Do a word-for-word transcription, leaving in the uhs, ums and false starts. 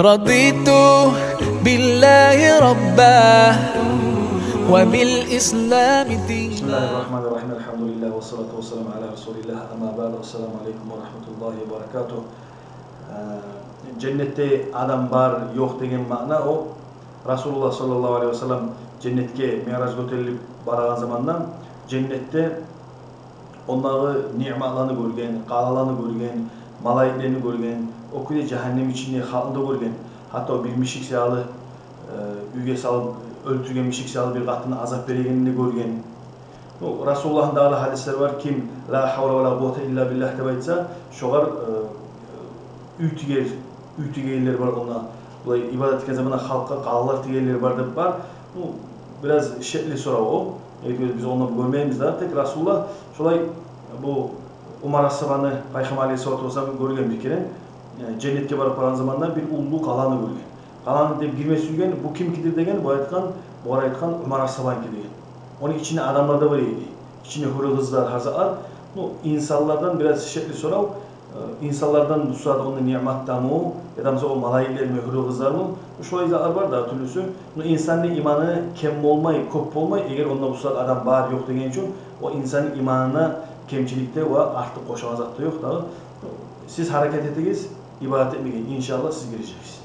رضيت بالله ربا وبالإسلام دينا. بسم الله الرحمن الرحيم. الحمد لله والصلاة والسلام على رسول الله. أما بعد. السلام عليكم ورحمة الله وبركاته. Э, женнетде адам бар, ёкъ деген маъна о. Расулуллагь саллаллагьу алайгьи ва саллам женнетге миъраж гётерилип барагъан заманда женнетде ондагъы ниъматланы гёрген, къалаланы гёрген, малайиклени гёрген, о кюйде жагьаннем ичинде халкъны да гёрген. Гьатта о бир мишик саялы, э, уьйге салып, оьлтюрген мишик саялы бир къатынны азап берегенин де гёрген. Ну, Расулуллагьны дагъы да гьадислери бар: ким «Ла гьавла ва ла къуввата илла биллагь» деп айтса, шогъар, э, уьй тигер, уьй тигегенлер бар онда. Булай ибадат этген заманда халкъгъа къалалар тигегенлер бар деп бар. Ну, бираз шекли сорав о. Неге биз онда гёрмейбиз да, тек Расулуллагь шолай, бу Умар асгьабаны Пайхаммар алайгьиссалату вассалам гёрген бир керен, э, женнетге барып барагъан заманда бир уллу къаланы гёрген. Къаланы деп гирме сюйген, бу кимникидир деген, бу айтгъан, бугъар айтгъан Умар асгьабаныкиди деген. Ону ичинде адамлар да бар эди. Ичинде гьюрю къызлар, гьар затлар. Ну, инсанлардан бираз шекли сорав, э, инсанлардан бусагьат онда ниъматдамы, яда буса о малайиклерми, гьюрю къызлармы? Шолай затлар бар да тюрлюсю. Ну, инсанны иманы кем болмай, кёп болмай, эгер онда бусагьат адам бар, ёкъ деген учун, о инсанны иманына кемчилик де ва артыкъ къошагъан зат да ёкъ дагъы. Сиз гьаракат этигиз ибадат этмеге, иншааллагь, сиз гирежексиз.